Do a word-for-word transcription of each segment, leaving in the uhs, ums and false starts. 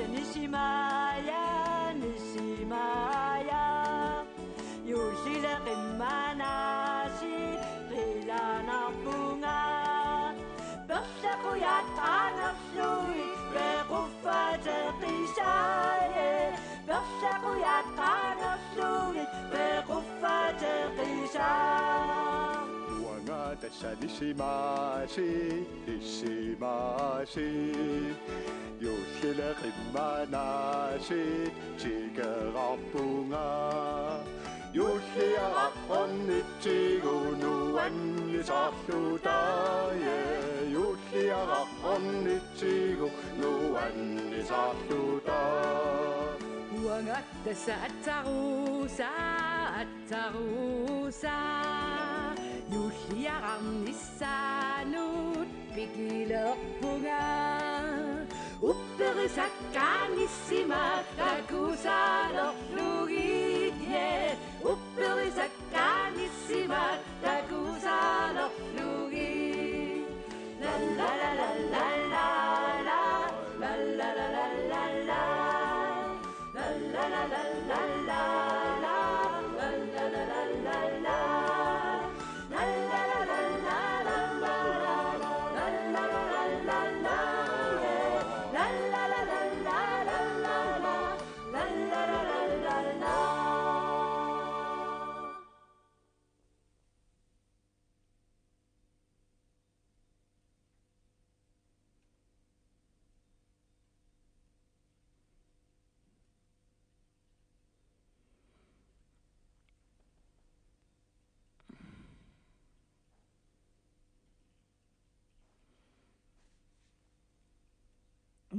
Nissimaaja, Nissimaaja, juullile qimmanaasiit qilanarpunga. Perlaqujat qaangerlugit pequffateqisaaje, perlaqujat qaangerlugit pequffateqisaa. Uanga tassa Nissimaasi, Nissimaasi, juullile qimmanaasiit tikerarpunga. Juulliaraq ornitsigu nuannisarluta, juulliaraq ornitsigu nuannisarluta. Uanga tassa Atsarusa, Atsarusa, juulliaraq nissaanut pikilerpunga. Upperisakkaat nissimaat takusaalerlugit, yeah. Upperisakkaat nissimaat takusaalerlugit. La la la la la la la. La la la la la la la.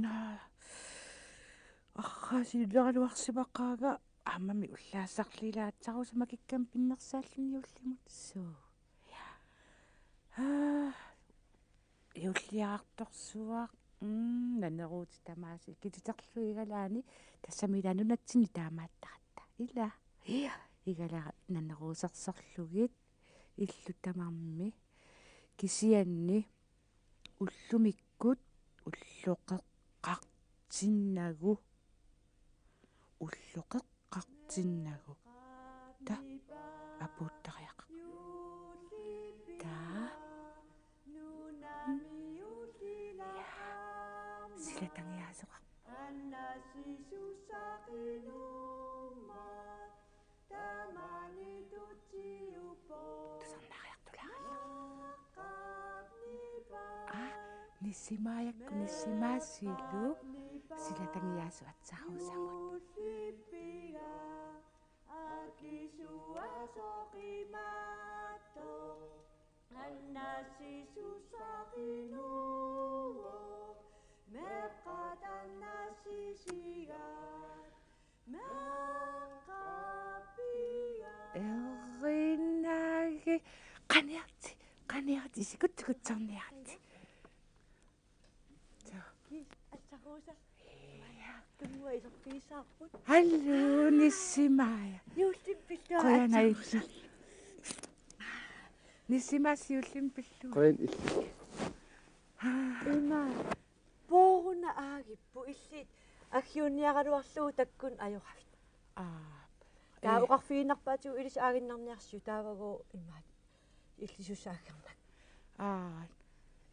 Naa. Arraa, siuleraluarsimaqaanga, aammami ullaasarli ilaa Atsarusa makikkami pinnersaalluni juullimut. Suu. Ja. Aa, juulliartorsuaq. Mm, naneruutit tamaasa ikititerlugit igalaani, tassami ilaa nunatsinni taamaattaratta. Ilaa. Ja. Igalaara naneruusersorlugit illut tamarmi. Kisianni ullumikkut ulloqeqqartinnagu. Ulloqeqqartinnagu. Ta. Apuuttariaqarpoq. Ta. Ja. Silatangiaasoqarpoq. Tusarnaariartulaarallarpoq. Aa, Nissimaajakku Nissimaasilu silatangiaasoq Atsarusamut. Erinagi. Qaniarti, qaniarti, sikuttukutsorniarti. Suu. Kiis, Atsarusa. Ja. Tunnua isorpigissavarput. Aluu, Nissimaaja. Juullimi pillunga. Qujanaq Atsarusa. Illit. Nissimaasi, juullimi pillunga. Qujan illit. Ima. Pooruna aagippu illit aggiunniaraluarlugu takkut ajoravit. Aa. Taa, ee, oqarfigiinnarpaatigut ilissi aaginnarniarsiuk taavagooq imaat. Illisussaaggernak. Aa.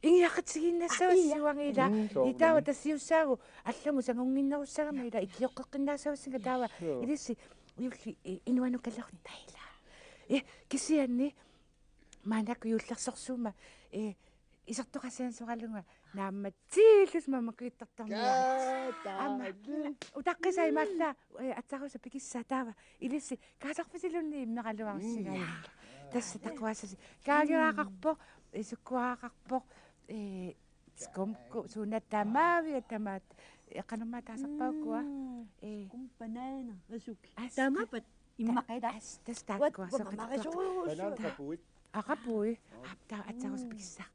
Ingiaqatigiinnassavassi. Aa, ia. Uanga ilaa. Mm, soorunami. Itaava tassiussaagu allamut sangunnginnerussagama ilaa ikioqqeqqinnaassavassinga taava. Suu. Ilissi juulli, eh, inuanukalerutta ilaa. Eh, kisianni maannakkut juullersorsuummat, eh, isertoqassagaluarlunga naammatsiillusi mamakujuttartarniarit. Kaa, aamma, taali. Utaqqisai maalla, eh, Atsarusa pikissaa taava. Ilissi kaasarfisiluunniit immeraluarussigaajuk. Mm. Tassa takuassasi. Kaagiuaqarpoq, eh, sukkuaqarpoq, eh, skumko, suuna tamaaviat tamaat, eh, qanormaa taasarpaakkua. Mm. Eh. Skum, bananer, asuki. As-, tamapat. Immaqa ilaa. As-, tassa taakku. Uat, asoqartoq. Bananer, qapuit. Aa, qapuit. Aap, taava Atsarusa pikissaa.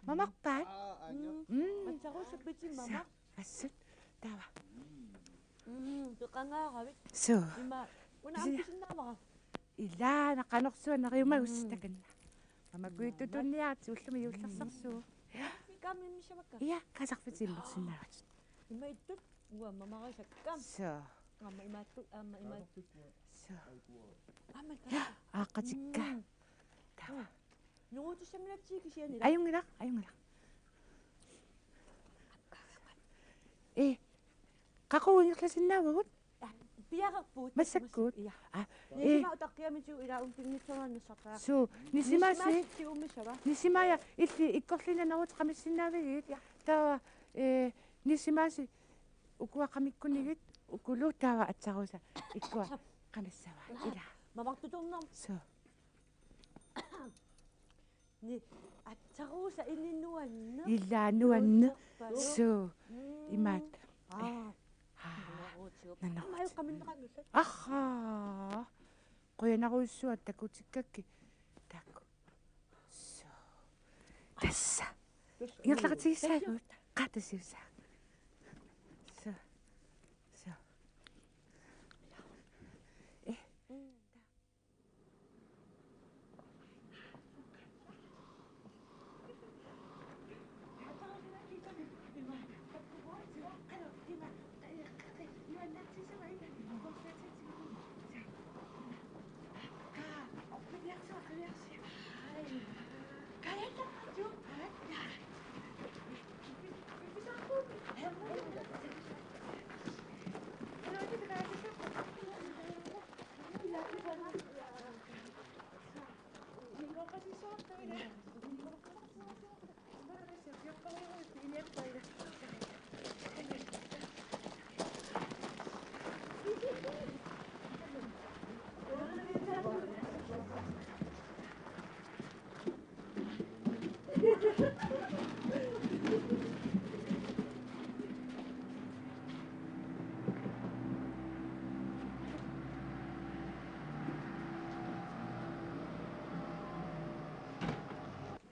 Mamarpaat? Aa, aaniartoq. Mm. Atsarusa piti mamaq. Assut. Taava. Mm, peqangaaravit. Suu. Ima, una. Kisianni ampisinnaavara. Ilaa, naqanersuaq neriumagussi. Mm. Takanna. Aamma kuittutunniaat ullumi juullersarsuuvoq. Kaamimmisavakka. Ja, kaasarfitsiimmersinnaavat. Imaattut uanga mamarisakka. Soo. Aamma imaattut, aamma imaattut. Soo. Aamma. Ja, aaqqatikka. Mm. Taava. Nungutussanngilaq kisianni. Ajunngilaq, ajunngilaq. Ee, qaqugu ingerlasinnaavagut? Piareerpugut. Massakkut? Ja. Aa, ee. Nisima utaqqiamitigut ilaa untinngitsoraannassartaa. Suu, nisimasi. Nisimasi tiummissava? Nisimaaja illit ikkorliinerutit qamissinnaavigit. Ja. Taava, ee, nisimasi ukua qamikkunigit ukulu taava atsarusa ikkua qamissavaa. Ilaa. Mamartutornarpoq. Suu. Ni, atsarusa ini nuanneq. Ilaa nuanneq. Nuanneq. Suu. Mm. Imaattoq. Aa. Aa. Nanoq. Nanoq. Aamma ajoqaminneqanngillat. Ahaa. Qujanarujussuaq takutikkakkit. Taakku. Suu. Tassa. Ingerlaqatigissaagut. Qaa tassa. Suu. Suu. Ee.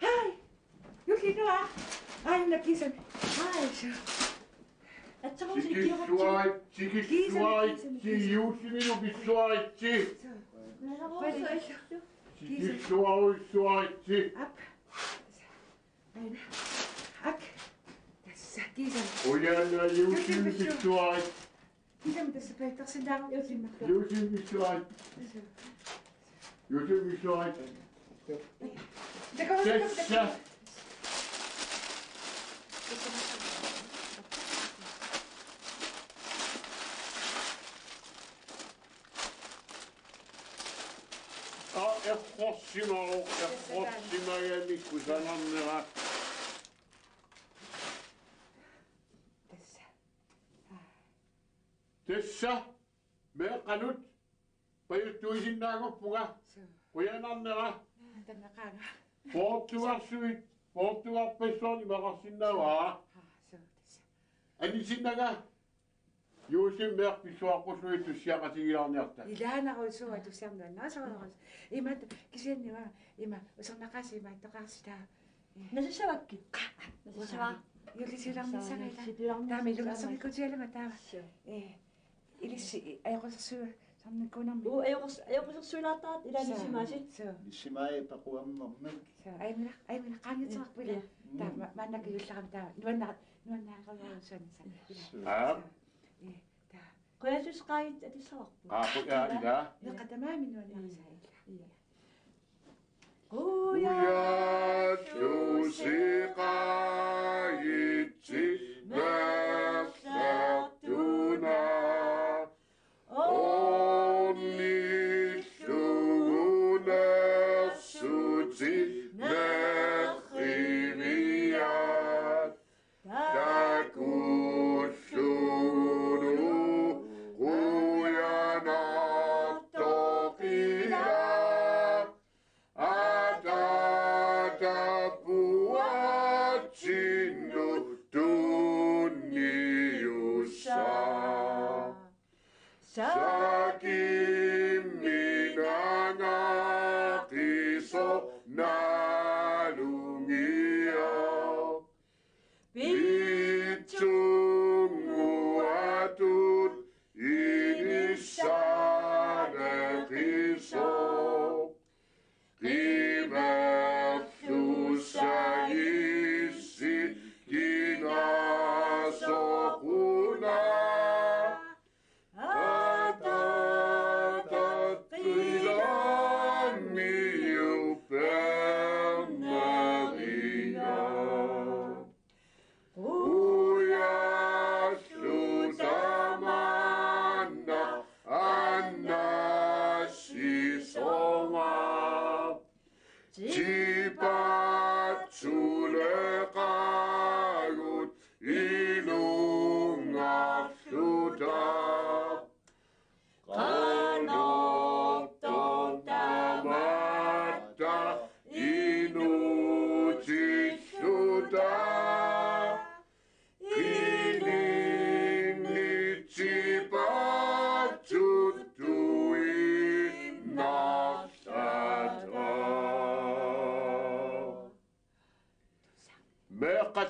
Hej. Juullimi. Aajuna kiisami. Hej. Atsarusi. Tikilluaritsi, tikilluaritsi, juullimilu pissuaritsi. Tikilluarujussuaritsi. Tikilluarujussuaritsi. Aap. Aana. Aak. Tassa kiisami. Qujanaq, juullimi pissuaritsi. Kiisami tassa paitsersinnaagama juullimi. Juullimi pissuaritsi. Tassa. Juullimi pissuaritsi. Tassa. Aa, errorsimavoq, errorsimagami kusanarnera. Tassa. Tassa. Meeqqanut pajuttuisinnaagorpunga. Suu. Qujanarnera. Aa, tamakku. Poortugarsuit, poortugarpassuarnik imaqarsinnaavara. Aa, suu, tassa. Anisinnaga. Juullimi pissuaqqusuit tussiaqatigilaarniarta. Ilaanarujussuaq tussiarniarta. Naasarujussuaq. Imaattoq kisianni uanga ima usernaaqaasi imaattoqaasi taava. Nasassavakkit. Nasassavara. Juullisiularnissara ila. Sipilarnissara. Taama ilungersunngikkuutigalunga taava. Suu. Ee. Ilissi ajoqusersuisarnikuunarmi. Uu, ajoqus-, ajoqusersuilaartaat ilaanni. Suu. Nisimasi. Suu. Nisimai paquammermik. Suu, ajunngilaq, ajunngilaq qaangiuteqarpoq ila. Ee. Taava ma-, maannakkut juulleraami taava. Nuanna-, nuannaaqaruarujussuanni sa. Ila. Suu. Aap. Suu. Ee, taava. Qujasusqaagit atussavarput. Aa, quja-, ila. Meeqqat tamarmik nuannarisaat ila. Ila. Qujasusqaagitsi meerartuna. Ornillugu nersutit nerriviat. Takullugulu qujanartoq ila. Ataatapuatsinnut tunniussaq. Sakimminangaqisoq nalungiaq. Pitsunnguatut inissaneqisoq. Qimer-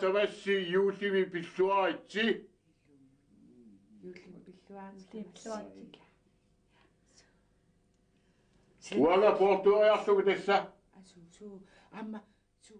Tavassi juullimi pilluaritsi. Juullimi pilluaritsi. Uanga poortueriarlugu tassa. Asu, su, amma, su.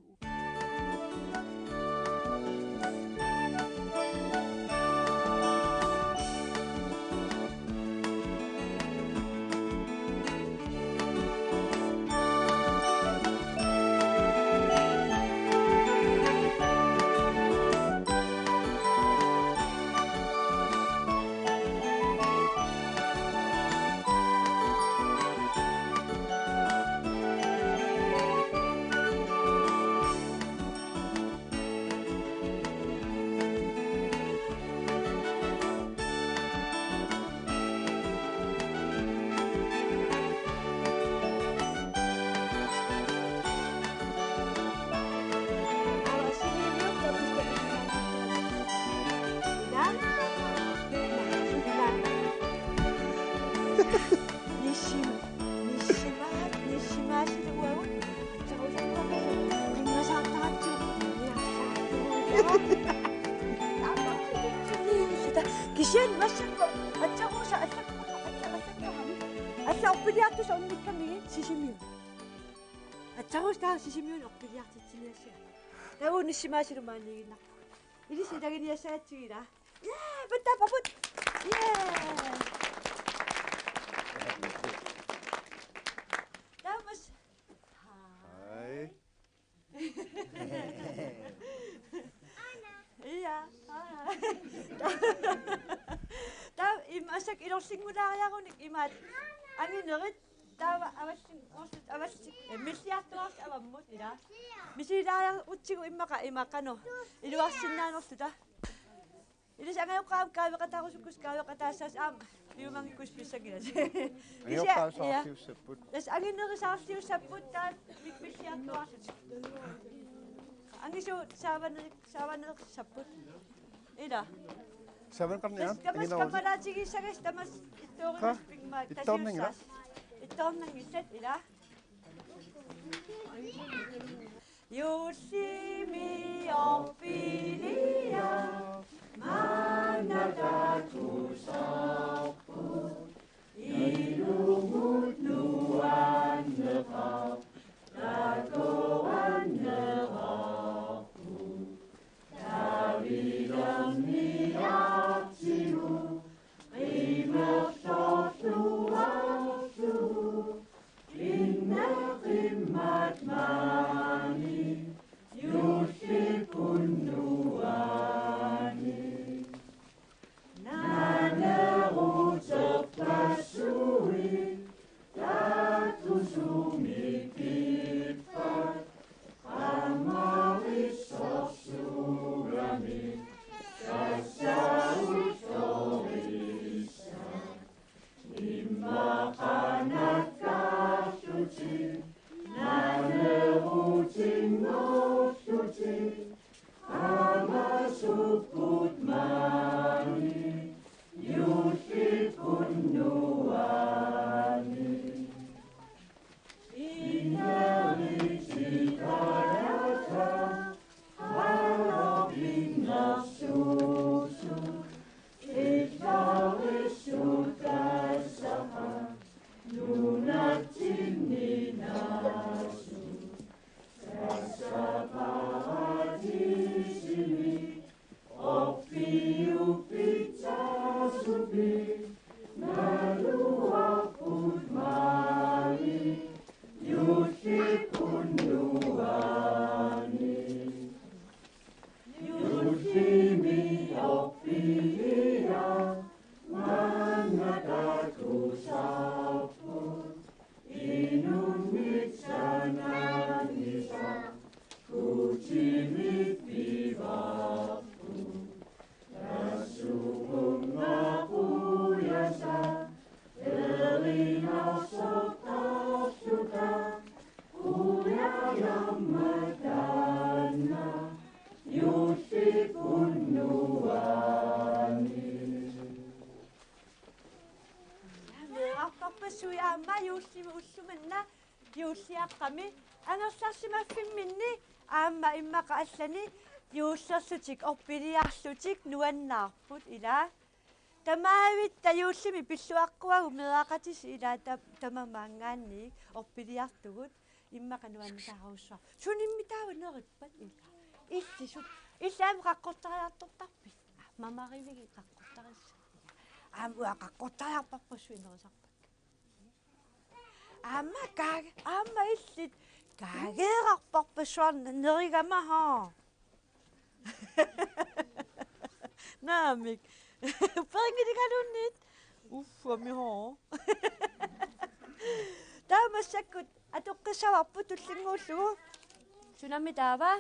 Nissim-, nissimaat, nissimaasiluagut. Kisianni massakkut aatsaat, aatsaat, aatsaat, aatsaat orpiliartussaq unnikkamigit Sisimiut. Aatsaat taava Sisimiuni orpiliartitsiniassaaq. Taava nissimaasilu maaniiginnarpugut. Ilissi ilaginiassagatsigit ilaa. Jee, patta paput. Jee. Taava mas. Hej. Hej. Ja. Taava imma massakkut ilorsinngulaariarunik imaat anginerit taava avallu, avallu, eh, milliartuaarsi avammut ilaa. Misililaariarutsigu immaqa imaqqano iluarsinnaanerluta. Ilissi angajoqqaat aamma kaaveqataarusukkussi kaaveqataassaasi aamma piumanngikkussi pissanngilasi. Angajoqqaat saarliussapput. Tassa anginerit saarliussapput taava mik-, milliartuaarlutik. Angisuut saavanerik, saavanerissapput. Ilaa. Saavaneqarniat. Tassa tamassi kammalaatigissagassi tamassi ittoorinnassapput. Qa? Immaqa ittoornanngilaq. Tasiussaasi. Ittoornanngillat ilaa. Juullimi orpiliaq maanna takusarput, ilumut nuanneqarpoq, takoranneqarpoq. Tavilerniartigu qimersortuarlugu, inneqimmat maani juullikkut nuanni. Naneruterpassuit takusumik pippat, qamarissorsuugami tassa uttorissaq. Immaqa nakkaarlutik nanerutinngorlutik, qamasupput maani juullikkut nuanni. Inneritikarata qalorpinnersuusu, illarissut tassapa nunatsinni naasut. Tassa paradiisimi orpiup pitsaasupit naluarput maani juullikkut nuanni. Juullimi orpiliaq maanna takusarput, inunnit sanaanngitsoq Guutimit pivarput. Tassuunga qujasa erinarsortarluta, qujajarmat taanna juullikkut nuanni. Meerarpassuit aamma juullimi ullumanna juulliaqqami angerlarsimaffimminni aamma immaqa allani Juullerlutik orpiliarlutik nuannaarput ilaa. Tamavitta juullimi pilluaqquagut meeraqatisi ilaa ta-, tamamaanngaanniit orpiliartugut immaqa nuannaarujussuaq. Sunimmi taava nerippat ilaa? Illisut. Illit aamma qaqortariartortarpit? Mamarivigit qaqortarissat. Aamma uanga qaqortariarparpassuit nerisarpakka. Aamma kaage-, aamma illit kaageerarparpassuarnik nerigama haa. Naamik. Peringiligaluunniit. Uffami haa. Taava massakkut atoqqissavarput tullinnguullugu. Sunami taava?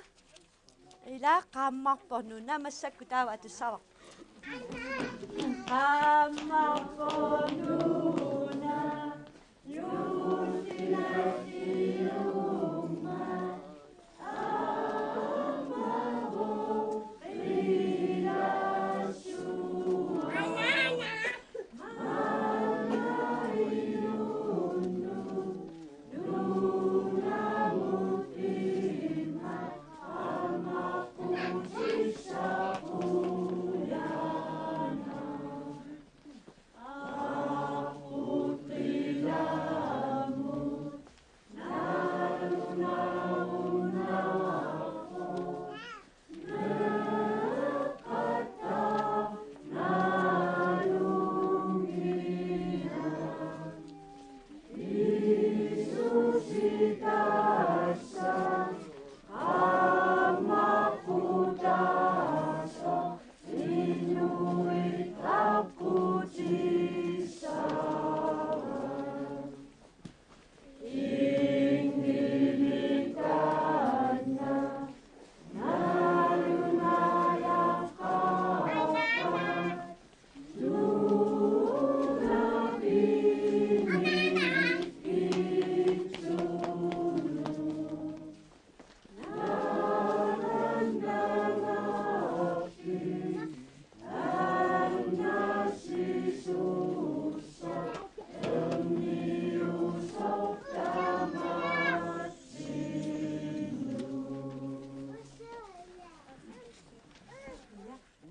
Ilaa qaammarpoq nuuna, massakkut taava atussavarput. Qaammarpoq nuuna, juullilatiumma, aamma oqilaassuaq.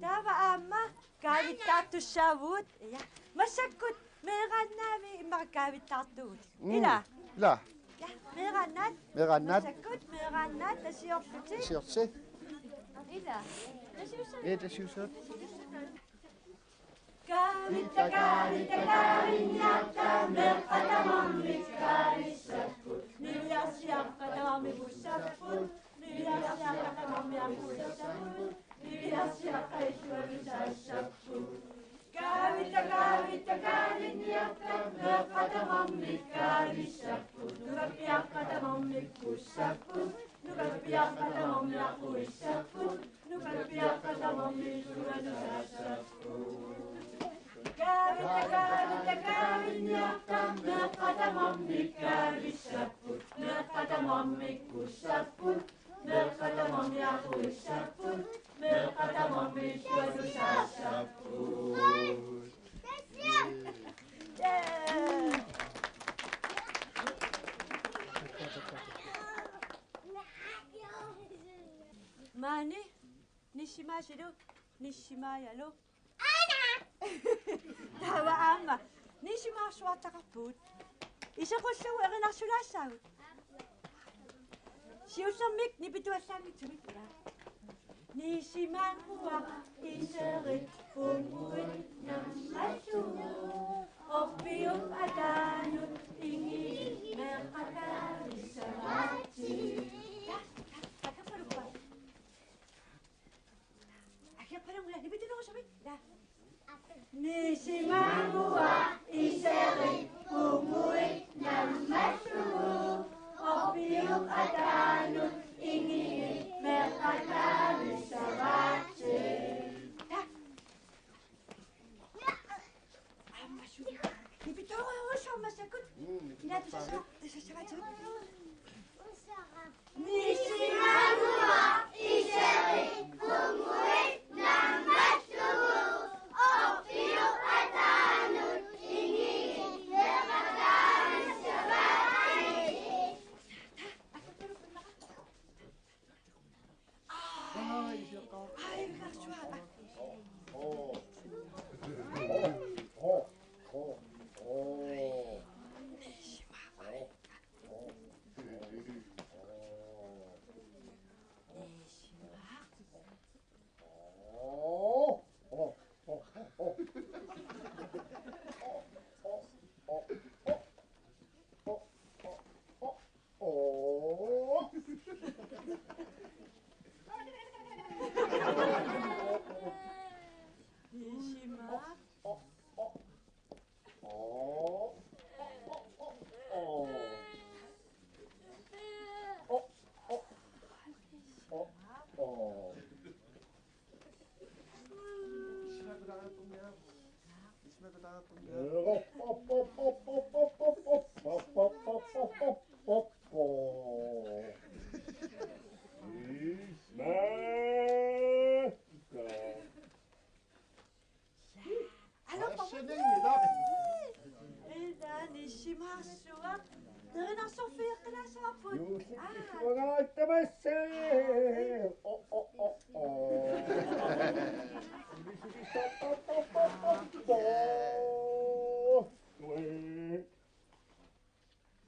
Taava aamma kaavittaartussaavugut. Ja. Massakkut meeraannaami immaqa kaavittaartugut. Mm. Ilaa? Ilaa. Ja, meeraannaat. Meeraannaat. Massakkut meeraannaat tasiorlutik. Tasiorsi. Ilaa. Tasiussat. Ee, tasiussat. Kaavitta, kaavitta, kaavinniarta, meeqqat tamarmik kaavissapput. Niviarsiaqqat tamarmik ussapput. Niviarsiaqqat tamarmik aquissapput. Niviarsiaqqat illuatussaassapput. Kaavitta, kaavitta, kaavinniarta, meeqqat tamarmik kaavissapput. Nukappiaqqat tamarmik ussapput. Nukappiaqqat tamarmik aquissapput. Nukappiaqqat tamarmik illuatussaassapput. Kaavitta, kaavitta, kaavinniarta, meeqqat tamarmik kaavissapput. Meeqqat tamarmik ussapput. Meeqqat tamarmik aquissapput. Meeqqat tamarmik illuatussaassapput. Maani, nissimaasilu, nissimaajalu. Taava aamma nissimaarsuartaqarpugut. Isequllugu erinarsulaassagut. Siullermik nipituallaanngitsumik. Nisimannguaq iserit punguit nammallugu. Orpiup ataanut ingiit meeqqat kaavissavaatsigit. Nisimannguaq iserit punguit nammallugu. Orpiup ataanut ingiit meeqqat kaavissavaatsigit. Aamma suli. Nipitoorujussuaq massakkut. Mm, nipitoorujussuaq. Ila tusassava-, tusassavaatigut. Nisimannguaq iserit punguit nammallugu. Orpiup ataanut ingiit meeqqat kaavissavaatsigit. Ila nissimaassua. Nerinarsorfigeqqilaassavavut. Juullissisuagaa tamassi. Oh, oh, oh, oh.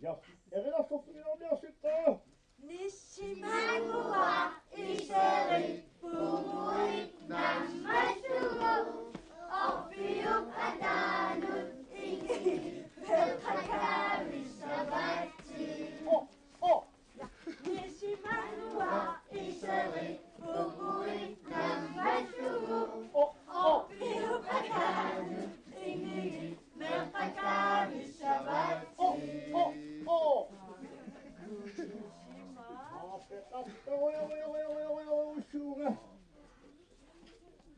Ja, erinarsorfigilaarniarsitta. Nissimannguaq iserit punguit nammallugu orpiup ataanut ingi meqqakaavissavassi. Oh, oh. Nissimannguaq iserit punguit nammallugu orpiup ataanut ingi meqqakaavissavassi. Oh, oh, oh.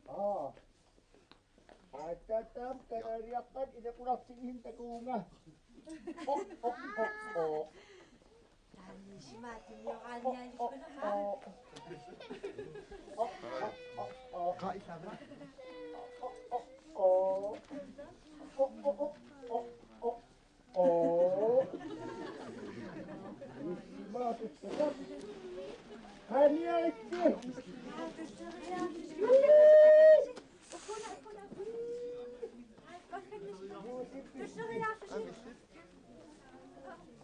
Aa. Aatsaat taama kalaaliaqqat ilaqutariinnarlugit takuunga. Oh, oh, oh, oh. Taanna isima tunnioraalnialikkunama. Oh, oh, oh, oh. Oh, oh, oh, oh, oh. Oh. Isima tussakka. Qaniaritsi.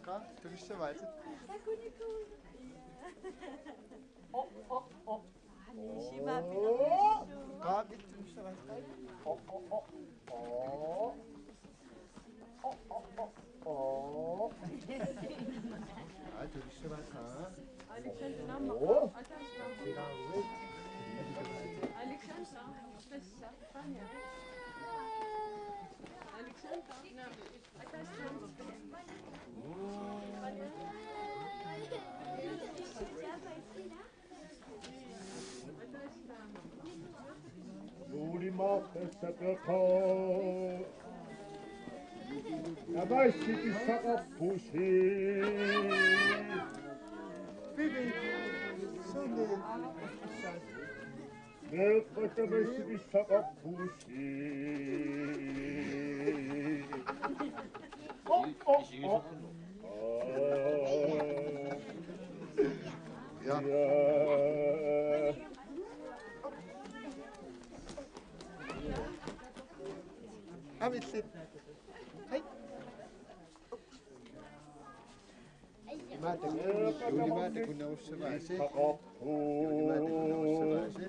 Qaa, tussavaatit. Qaa, tussavaatit. Aa, tussavaatit. Juulimaaq tassapeqaaq. Tamassi pissaqarpusi. Bibi. Sumi. Meeqqat tamassi pissaqarpusi. Oh, oh, oh. Ja. Ja. Amitsit. Hej. Juulimaaq takunnaussavaasi. Juulimaaq takunnaussavaasi.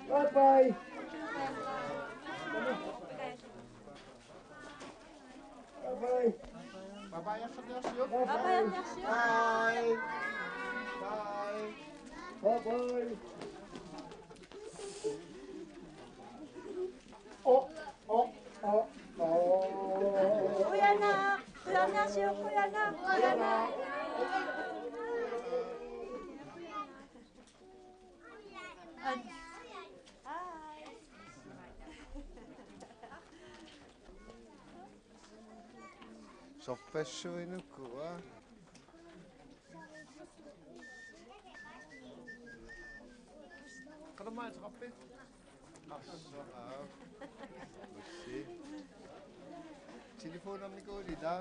Bye bye. Bye bye. Bye bye, Asha, merci. Bye bye. Bye bye. Bye bye. Oh, oh, oh, oh. Qujanaq, qujanaq, siu, qujanaq, qujanaq. Hej. Sorpassuit ukua. Qanamai trappi. Arsoq. Ussi. Telefonernikuulit, ila.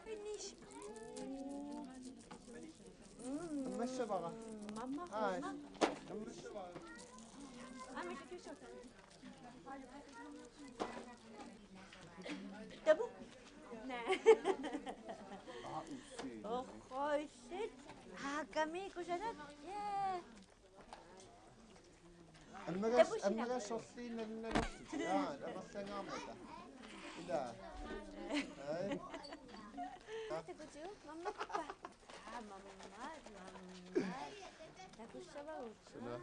Finish. Ammassavara. Mamma. Ai. Mamma. Ammassavara. Ami, tabu? Naa. Aa, ussi. Oqoissit. Aa, kami kusanat. Yeah. Ammagas-, tapusinaq. Ammagassorluinnarlugu. Aa, amerlangaarmata. Ila. Ai. Takusiuk, mamma kuppa. Aa, mamma, mamma. Takussavagut. Suna.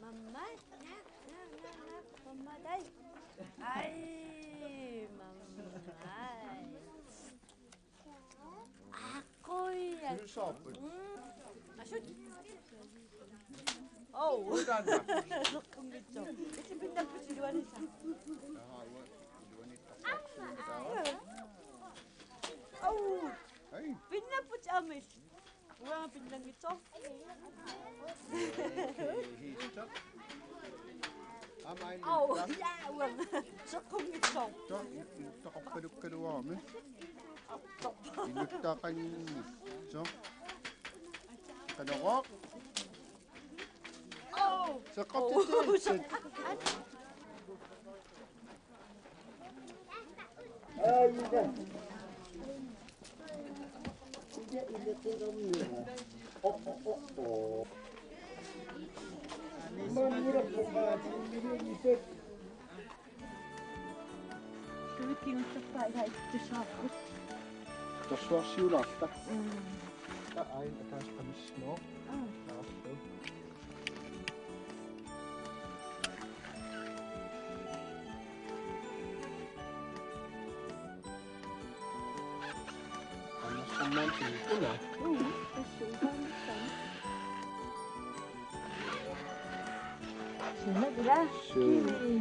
Mamma, naak, naak, naak, naak. Mamma, ta Soorput. Asut. Au. Uutaanna. Seqqunngitsoq. Isi pinnapput iluanissaq. Aha, ua-, iluanissaq. Au. Ai. Pinnapput aamma. Uanga pinnanngitsoq. Hiitsoq. Aamma aamma. Au, iluanissaq. Ila uanga. Seqqunngitsoq. Toq, toqorpalukkaluarami. Inuttaqanngitsoq. Qanorooq. Au. Seqqortitsisut. Tuut kingullerpaat ilaa ittussaavoq. Torsuarsiulaarta. Mm. Taa ain ataas qamissinooq. Aa. Taarlu. Annersammaantinni una. Mm, tassuupaamissami. Suna ila. Suu. Kiwi.